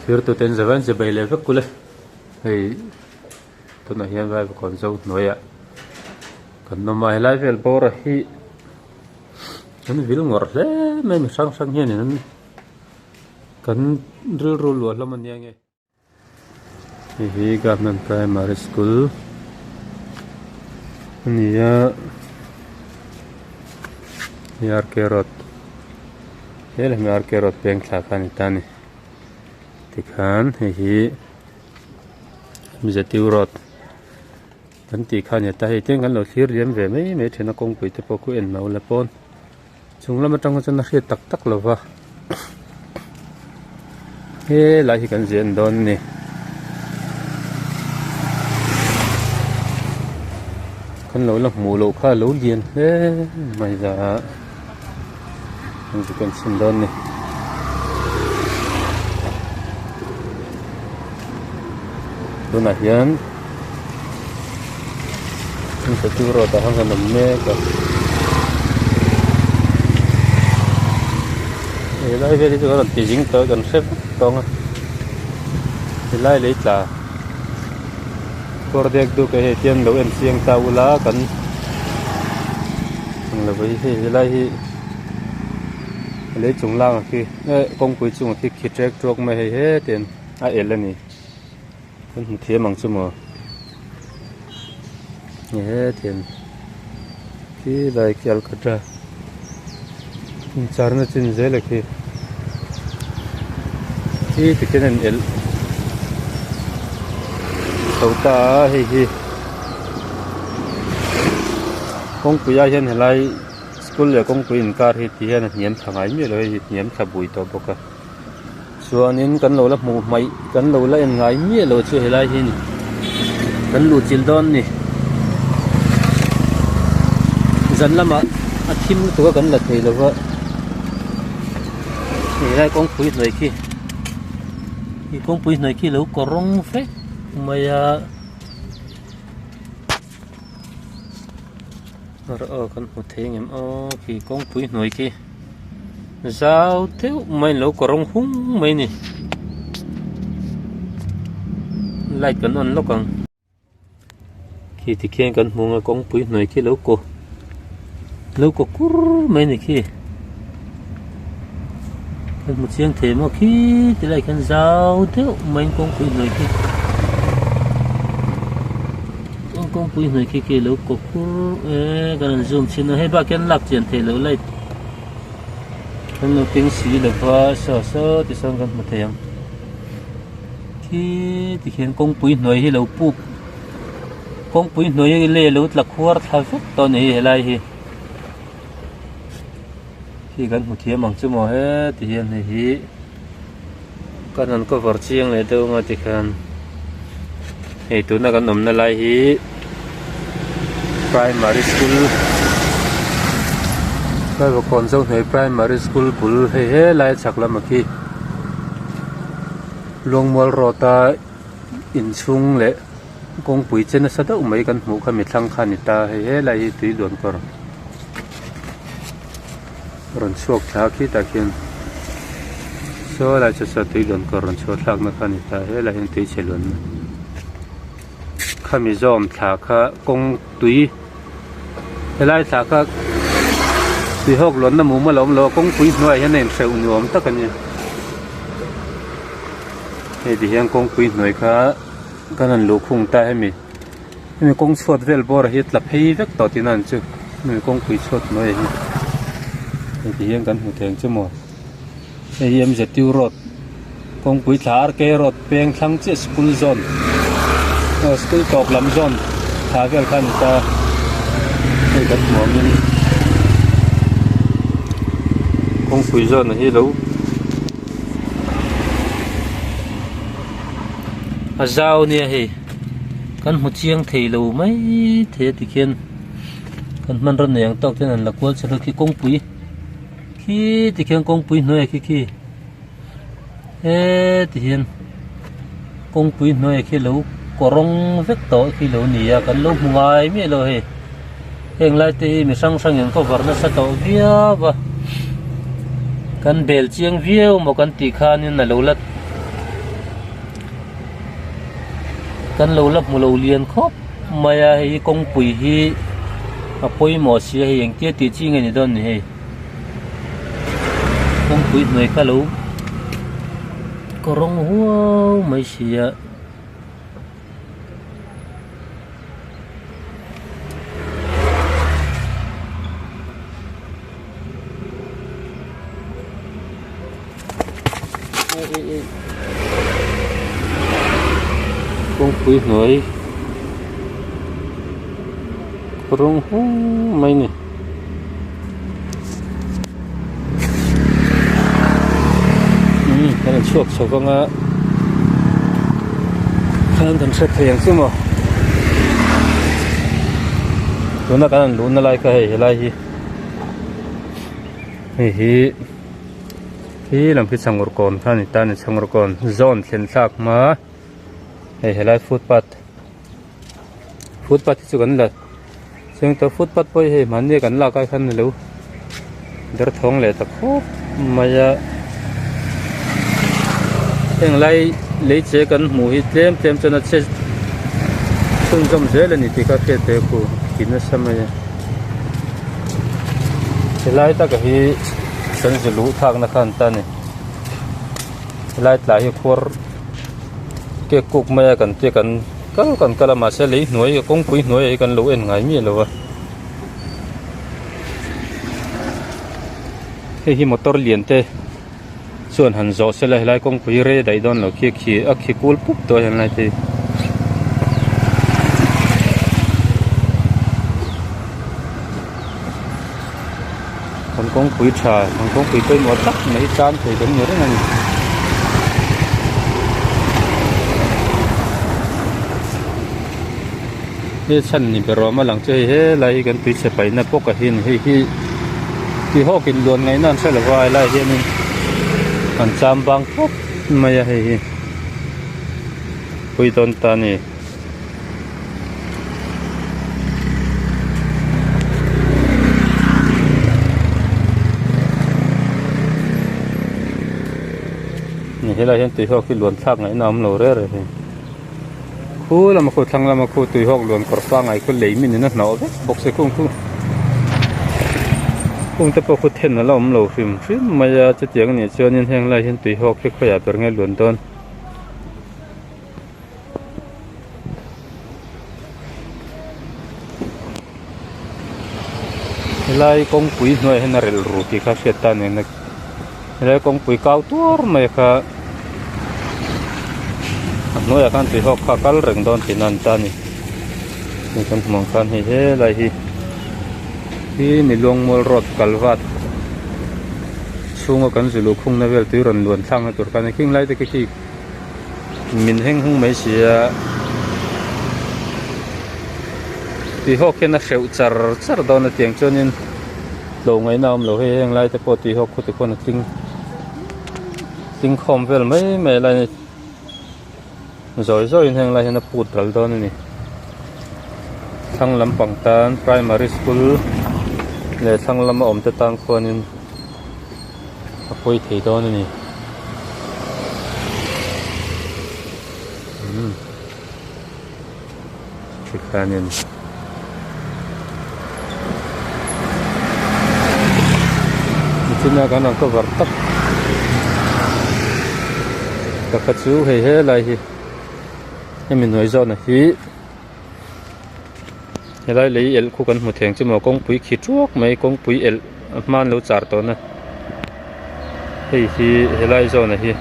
Thir tute an zavain che bei leh vek kul e hei tunah hian vaivakawn zo hnuaiah kan awm a helai vel bawr hi an vil ngawrh hle mai mi hrang hrang hianin an kan rilru luah hlawm a nia nge. Hei hi government primary school a ni a hei R K road he lem R K road peng thla kha a ni ta a ni tikhan hei hi mizatiu road kan tih kha a ni ta hei tiang kan lo thlir liam ve mai mai thin a kawngpui te pawh khu en lo la pawn. Chung lam atang chuan a hriat tak tak lo va helai hi kan ziah dawn a ni. Kan lo la hmuh loh kha a lo lian hle mai a kan zuk en chhin dawn a ni. Tunah hian Insachu road ah khan kan awm mek a helai vel hi chu kan rawn ti zing tawh a kan hre vek tawh ang a helai lei tla kawr dek duk ah hei tiang lo en chiang ta ula kan ang lo hi hei helai hi lei chung lang ah khi eh kawngpui chungah khi khi trek trawk mai hei hetiang a el a ni. Kan hmu thiam ang chu maw ni hetiang khi lai khi alkatra incharna chin zel a khi khi tikhian a in elh chho ta a hei hi kawngpui ah hian helai school leh kawngpui inkar hi ti hian a hniam thla ngai miah lo hei hi hniam thla bui tawh bawk a. Chuanin kan lo la hmuh hmaih kan lo la en ngai miah lo chu helai hi a ni kan luh chilh dawn a ni zan lamah a thim lutuk a kan la thei lova helai kawngpui hnuai khi ih kawngpui hnuai khi lo kawr rawng vek mai a aw kan hmu thei ang em aw khi kawngpui hnuai khi. Zau deuh mai lo kawr rawng hung mai a ni light kan on lawk ang khi tikhian kan hmu ang a kawngpui hnuai khi lo kaw lo kaw kur mai a ni khi kan hmu chiang thei maw khi tilai khian zau deuh mai in kawngpui hnuai khi kawngpui hnuai khi khi lo kaw kur e kan han zoom chhin a hei bak hian lak chian theih loh light. Kan lo keng si lo va saw saw ti sawn kan hmu thei ang khi ti khian kawngpui hnuai hi lo puk kawngpui hnuai hi lei alo tla khuar thla vek tawh a ni hi helai hi khi kan hmu thiam ang chu maw heti hian hei hi kan han cover chiang leh deuh anga tikhian hei tuna kan awmna lai hi primary school Vaivakawn Zohnuai primary school bul hei helai chhak lamah khi Luangmual road a inchhung leh kawngpui che nasa deuh mai kan hmuh kha mithlang kha a ni ta hei helai hi tui luan kawr rawn chhuak thla khi tah khian saw lai chu saw tui luan kawr rawn chhuah thlak na kha a ni ta helai hian tui chhe luan na khami zawm thla kha kawng tui helai thla kha tui hawk luan na mumal a awm lo a kawngpui hnuaiah hian a inhreuh ni awm tak a ni hei ti hian kawngpui hnuai kha kan han luh khung ta hemi hemi kawng chhuat vel bawr ah hi a tla phei vek tawh tihna ang chu hemi kawngpui chhuat hnuai ah hi hei ti hian kan hmu thei ang chu maw hei hi M_Z_U road kawngpui thla R_K road peng thlang chiah school zawn aw school tawp lam zawn thla vel kha a ni ta hei kan hmu angin kawngpui zawn ah hi lo. A zau nia hei kan hmu chiang thei lo mai thei a tikhian kan hmanraw nei ang tawk ten an la kual chho khi kawngpui khi tikhian kawngpui hnuaiah khi khi heti hian kawngpui hnuaiah khi lo kaw rawng vek tawh khi lo ni a kan lo hmu ngai miah lo hei heng lai te hi mi hrang hrang in cover nasa tawh viau a kan bel chiang viau maw kan tih khanin a lo la. Kan lo la hmu lo lian khawp mai a hei hi kawngpui hi a pawimawh si a hei engtia tih chi nge ni dawn ni hei kawngpui hnuai kha lo kaw rawng huau mai si a. Kawngpui hnuai rawng hung mai a ni. Umm kan in chhuak chho vang a khan kan hre thei ang chu maw tuna kan han luhna lai kha hei helai hi hei hi. Hi lam khi chhangur kawn kha a ni ta a ni chhangur kawn zawn thlen thlak hma hei helai footpath footpath hi chu kan la cheng tawh footpath pawh hi hei mahni a kan lak ai khan alo derthawng leh ta khawp mai a heng lai lei che kan hmuh hi tlem tlem chuan a che chhunzawm zel a ni tih kha hriat ve khu ti nasa mai a helai taka hi. Kan zu luh thlakna kha an ta a ni helai tlai hi khuar kek kuk mai a kan tia kan kal kan kal a mahse lei hnuai kawngpui hnuaiah hi kan lo en ngai miah lo a hei hi motor lian te chuan han zawh sela helai kawngpui rei daih dawn lo khi a khi a khi kul pup tawh a helai te hi. Kan kawngpui tha kan kawngpui pawimawh tak mai tan thei kan ni reng a ni. He chhan ni ber awm a lang chu hei helai hi kan tuichhe paihna bawk a hi a ni hei hi tihawk in luan ngaihna an hre lo va helai hianin an cham bang khawp mai a hei hi pui dawn ta a ni. Ni helai hian tuihawk hi luan thlak ngaihna a awm lo reng reng a ni khu lama khu thlang lama khu tuihawk luan kawr pangai khu lei min in a hnawh vek bawk se khung khu khung te pawh khu then a la awm lo hrim hrim mai a chutiang a nih chuanin heng lai hian tuihawk hi khawiah ber nge luan dawn. Helai kawngpui hnuaiah hian a relh ru tih kha hriat ta nen a helai kawngpui kau tuar mai kha a hnuaiah khan tui hawk kha a kal reng dawn tihna a ni ta a ni hei kan hmuh ang khan hei helai hi hi mi luangmual road kal vat chhunga kan zu luhkhungna vel tui rawn luan thlakna tur kha a ni khing lai te khi khi. Min heng hung mai si a tui hawk hian a hreuh char char dawn a tiang chuanin tlo ngaihna a awm lo hei heng lai te pawh tui hawk khuti khuan a tling tling khawm vel mai mai lai a ni zawi zawiin heng lai hian a put ral dawn a ni thlang lampang tan primary school leh thlang lama awm te tan khuanin. A pawi thei dawn a ni. Umm tikhanin nichina kan rawn cover tak pakhat chu hei helai hi hemi hnuai zawhna hi. Helai lei elh khu kan hmu theng chu maw kawngpui khi thuak mai kawngpui elh a hma an lo char tawn a hei hi helai zawn ah hi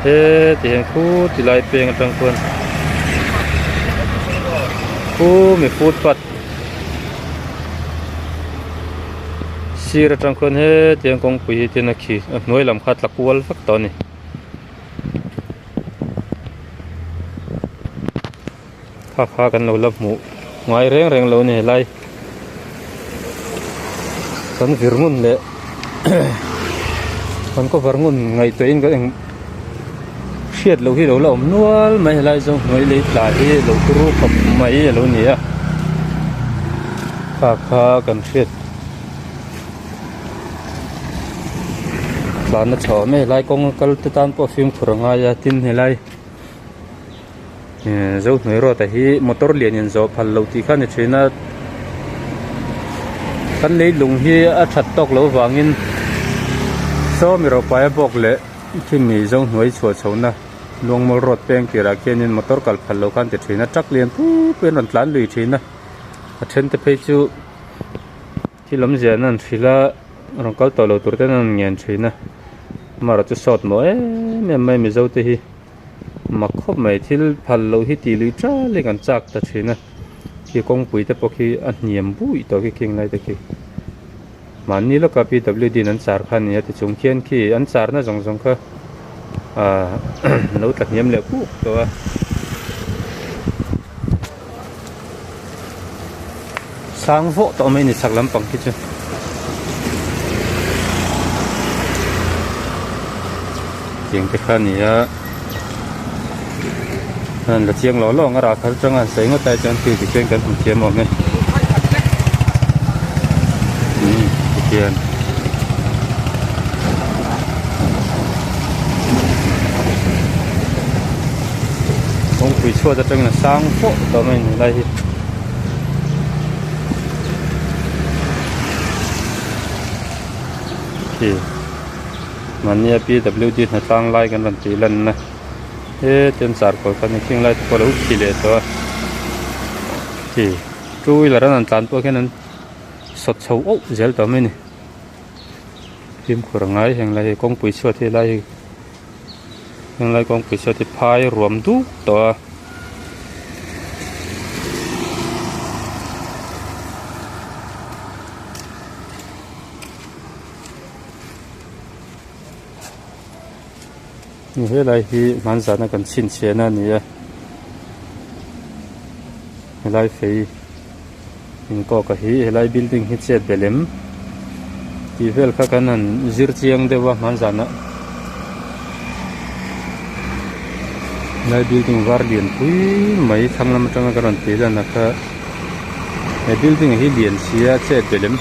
heti hian khu ti lai peng atang khuan khu mi footpath sir atang khuan heti hian kawngpui hi tin a khi a hnuai lam kha a tla kual vek tawh a ni. Kha kha kan lo la hmuh ngai reng reng lo a ni helai kan vir ngun leh kan cover ngun ngaihtuah in kan eng hriat loh hi lo la awm nual mai helai zawng hnuai lei tla hi lo turu khawp mai a lo ni a kha kha kan hriat. Tlanna chho awm e helai kawng a kal te tan pawh fimkhur a ngai a tin helai. Zohnuai road ah hi motor lian in zawh phal loh tih kha a ni thin a kan leilung hi a that tawk loh vangin sawmi rawhpaia bawk leh khimi Zohnuai chhuah chhohna Luangmawl road peng tirah khianin motor kal phal loh kha an ti thin a truck lian pui pui an rawn tlan lui thin a a then te phei chu thil awmzia an han hrilh a rawn kal tawh lo tur ten an han ngen thin a amaherawhchu sawt maw em em mai Mizo te hi. Mak khawp mai thil phal loh hi tih lui tal in kan chak ta thin a khi kawngpui te pawh khi a hniam bui tawh khi khing lai te khi mahni lawka P W D in an char kha a ni a tichung khian khi an charna zawng zawng kha ahh lo tla hniam leh kuk tawh a. Sang vawh tawh mai a ni chhak lampang khi chu. Tiang te kha a ni a an la chiang lo lo ang a rah khat atanga an sawi ngawt ai chuan thil ti khian kan hmu thiam awm e umm tikhian. Kawngpui chhuat atangin a sang fawh tawh mai a ni lai hi. Khi mahnia P W D hnatlang lai kan rawn tih lanna heti an charkawl kha a ni khing lai te pawh a lo khi leh tawh a khi two wheeler an han tlan pawh khian an sawt chho auh zel tawh mai a ni. Fimkhur a ngai heng lai hi kawngpui chhuat hi lai hi heng lai kawngpui chhuat hi phai ruam duk tawh a. Helai hi hmanzana kan chhinchhiahna a ni a helai fei inkawk a hi helai building hi chet belh em tih vel kha kan han zir chiang deuh a hmanzana helai building var lian pui mai thlang lam atanga kan rawn tih lan a kha he building hi lian si a chet belh em.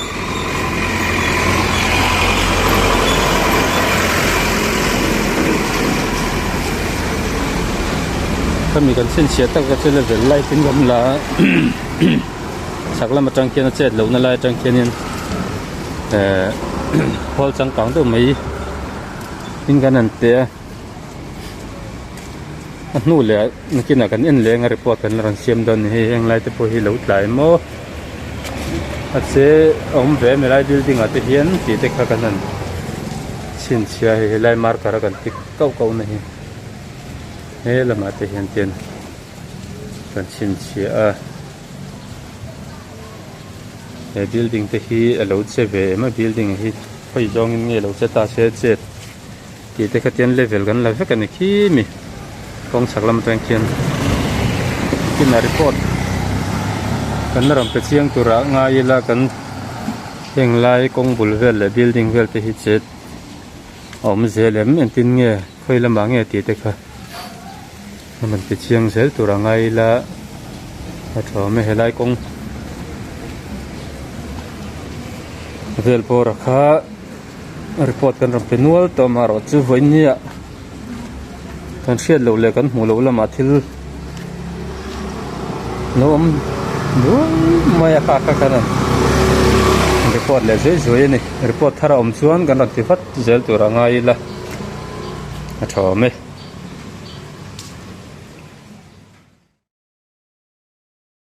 Khami kan chhinchhiah tak kha chu level light in kan la a chhak lam atang khian a chet lohna lai atang khianin ehh khawl changkang deuh mai in kan han teh a a hnu leh ah nakinah kan en leng a report kan la rawn siam dawn a ni hei heng lai te pawh hi lo tlai maw a che a awm ve a mi lai building ah te hian tih te kha kan han chhinchhiah a hei helai marker a kan tik kauh kauh na hi. He lamah te hian ten kan chhinchhiah a he building te hi a lo che ve em a building hi khawi zawngin nge lo che ta se chet tih te kha tian level kan la vek a ni khi mi kawng chhak lam atang khian kinah report kan la rawn pe chiang turah ngai ila kan heng lai kawng bul vel leh building vel te hi chet a awm zel em engtin nge khawi lamah nge tih te kha a rawn ti chiang zel tur a ngai ila a tha awm e helai kawng vel bawr a kha report kan rawn pe nual tawh amaherawh chu vawinia kan hriat loh leh kan hmuh loh lamah thil lo awm duai mai a kha kha khan a report leh zuai zuai a ni report thar a awm chuan kan rawn ti vat zel tur a ngai ila a tha awm e.